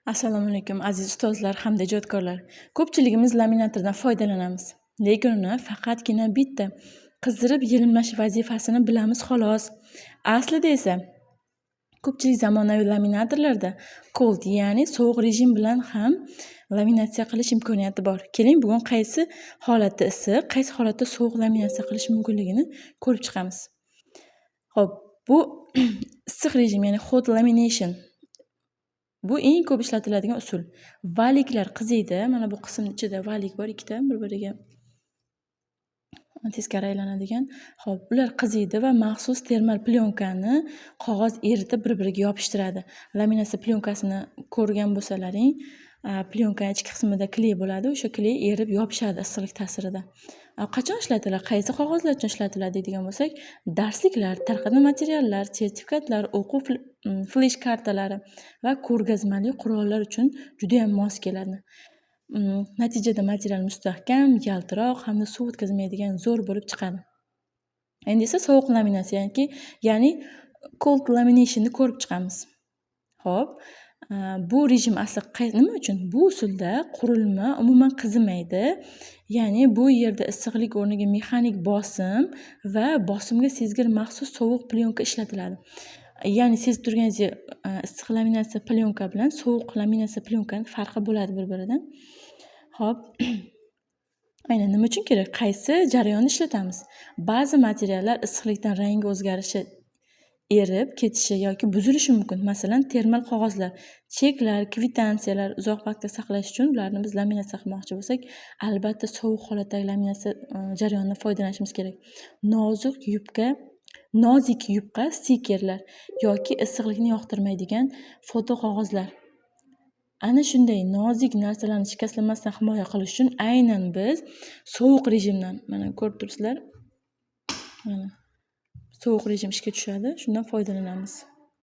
Assalomu alaykum, aziz ustozlar hamda ijodkorlar. Ko'pchiligimiz laminatordan foydalanamiz, lekin uni faqatgina bitta qizdirib yelimlash vazifasini bilamiz, xolos. Aslida esa ko'pchilik zamonaviy laminatorlarda cold, ya'ni sovuq rejim bilan ham laminatsiya qilish imkoniyati bor. Keling, bugun qaysi holatda issiq, qaysi holatda sovuq laminatsiya qilish mumkinligini ko'rib chiqamiz. Xo'p, bu issiq rejim, ya'ni hot lamination. Bu eng ko'p ishlatiladigan usul. Валик lar qiziydi. Mana bu qismni ichida валик bor ikkita, bir-biriga teskari aylanadigan. Xo'p, ular qiziydi va maxsus termal plyonkani qog'oz eritib, bir-biriga yopishtiradi. Laminatsiya plyonkasini ko'rgan bo'lsalaring, plyonkani ichki qismida клей bo'ladi. O'sha клей erib yopishadi issiqlik ta'sirida. Qachon ishlatiladi? Qaysi qog'ozlar uchun ishlatiladi deydigan bo'lsak, darsliklar, tarqatma materiallar, sertifikatlar, o'quv flesh kartalari va ko'rgazmali qurollar uchun judayam mos keladi. Natijada material mustahkam, yaltiroq hamda suv o'tkazmaydigan zo'r bo'lib chiqadi. Endi esa sovuq laminatsiya, ya'ni cold laminationni ko'rib chiqamiz. Xo'p, bu rejim asli nima uchun? Bu usulda qurilma umuman qizimaydi. Ya'ni bu yerda issiqlik o'rniga mexanik bosim va bosimga sezgir maxsus sovuq plyonka ishlatiladi. Ya'ni sezib turganingizdek, issiq laminatsiya plyonka bilan sovuq laminatsiya plyonkani farqi bo'ladi bir-biridan. Xo'p, aynan nima uchun kerak? Qaysi jarayonni ishlatamiz? Ba'zi materiallar issiqlikdan rangi o'zgarishi, erib ketishi yoki buzilishi mumkin. Masalan, termal qog'ozlar, cheklar, kvitansiyalar uzoq vaqtga saqlash uchun ularni biz laminatsiya qilmoqchi bo'lsak, albatta sovuq holatdagi laminatsiya jarayonidan foydalanishimiz kerak. Nozik yupqa, nozik yupqa stikerlar yoki issiqlikni yoqtirmaydigan foto qog'ozlar. Ana shunday nozik narsalarni shikastlanmasdan himoya qilish uchun aynan biz sovuq rejimdan, mana, ko'rib turibsizlar, mana, sovuq rejim ishga tushadi, shundan foydalanamiz.